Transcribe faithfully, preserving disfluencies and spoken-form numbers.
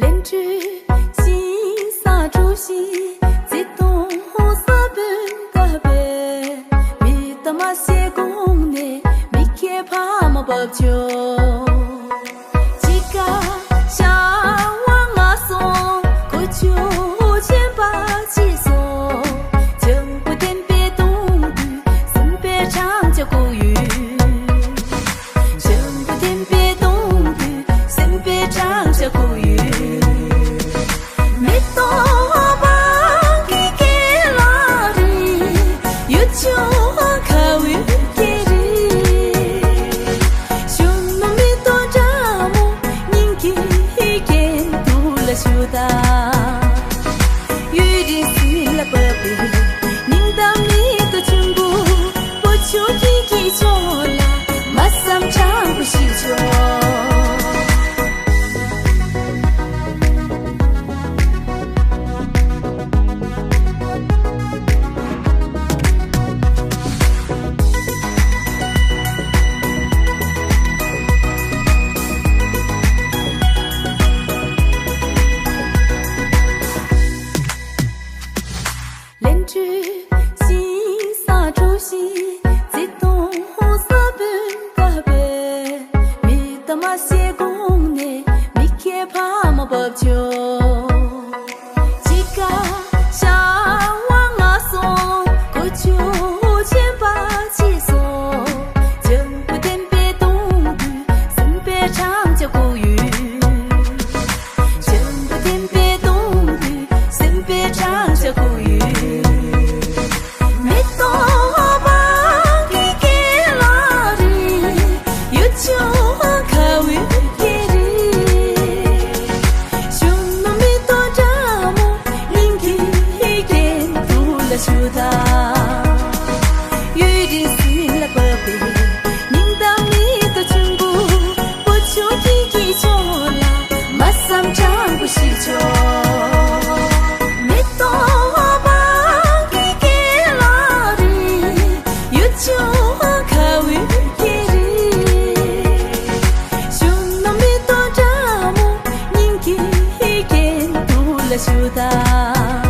ལན་ཀྲུའུ་ཞིང་ས་ཀྲུའུ་ཞི་ཙི་ཏུང་ས་བོན་ཀ་བེ། མི་ད་མ་སེ་གོང་ནས་མི་ཁྱེད་ཕ་མ་བབ་ཆོག་ཅི་ཀ་ཤ་བ་ང་སོང་གོ་ཆུ་ཆེན་པ་ཅི་སོང་ཇམ་པོ་ཐེམ་པེ་ཏུང་དུ་སེམས་པའི་ཆང་ཆ་ཀུ་ཡུ། ཞང་པོ་ཐེམ་པེ་ཏུང་དུ་སེམས་པའི་ཆང་ཆ་ཀུ་ཡུ། མེ་ཏོག་བང་གི་ཀེ་ལ་རི། ཡུ་ཆུ་ཁ་བུ་ཀེ་རི། ཞུ་ནུ་མེ་ཏོག་འདྲ་མོ་སྙིང་གི་རྒྱན་དུ་ལ་ཞུ་ད། ཡུན་རིང་སྲིད་ལ་བབས་པའི་སྙིང་གཏམ་མེ་ཏོག་ཆུང་ཀུ། བུ་ཆུང་སྐྱིད་ཀྱི་ཕྱོགས་ལ་མ་བསམ་ཆང་བུ་ཞིག་ཆོག་ལན་ཀྲུའུ་ཞིང་ས་ཀྲུའུ་ཞི་ཙི་ཏུང་ས་བོན་ཀ་བེ། མི་ད་མ་སེ་གོང་ནས་མི་ཁྱེད་ཕ་མ་བབ་ཆོག་ཅི་ཀ་ཤ་བ་ང་སོང་གོ་ཆུ་ཆེན་པ་ཅི་སོང་ཇམ་པོ་ཐེམ་པེ་ཏུང་དུ་སེམས་པའི་ཆང་ཆ་ཀུ་ཡུ། ཞང་པོ་ཐེམ་པེ་ཏུང་དུ་སེམས་པའི་ཆང་ཆ་ཀུ་ཡུ། མེ་ཏོག་བང་གི་ཀེ་ལ་རི། ཡུ་ཆུ་ཁ་བུ་ཀེ་རི། ཞུ་ནུ་མེ་ཏོག་འདྲ་མོ་སྙིང་གི་རྒྱན་དུ་ལ་ཞུ་ད། ཡུན་རིང་སྲིད་ལ་བབས་པའི་སྙིང་གཏམ་མེ་ཏོག་ཆུང་ཀུ། བུ་ཆུང་སྐྱིད་ཀྱི་ཕྱོགས་ལ་མ་བསམ་ཆང་བུ་ཞིག་ཆོག་མེ་ཏོག་བང་གི་ཀེ་ལ་རི། ཡུ་ཆུ་ཁ་བུ་ཀེ་རི། ཞུ་ནུ་མེ་ཏོག་འདྲ་མོ་སྙིང་གི་རྒྱན་དུ་ལ་ཞུ་ད།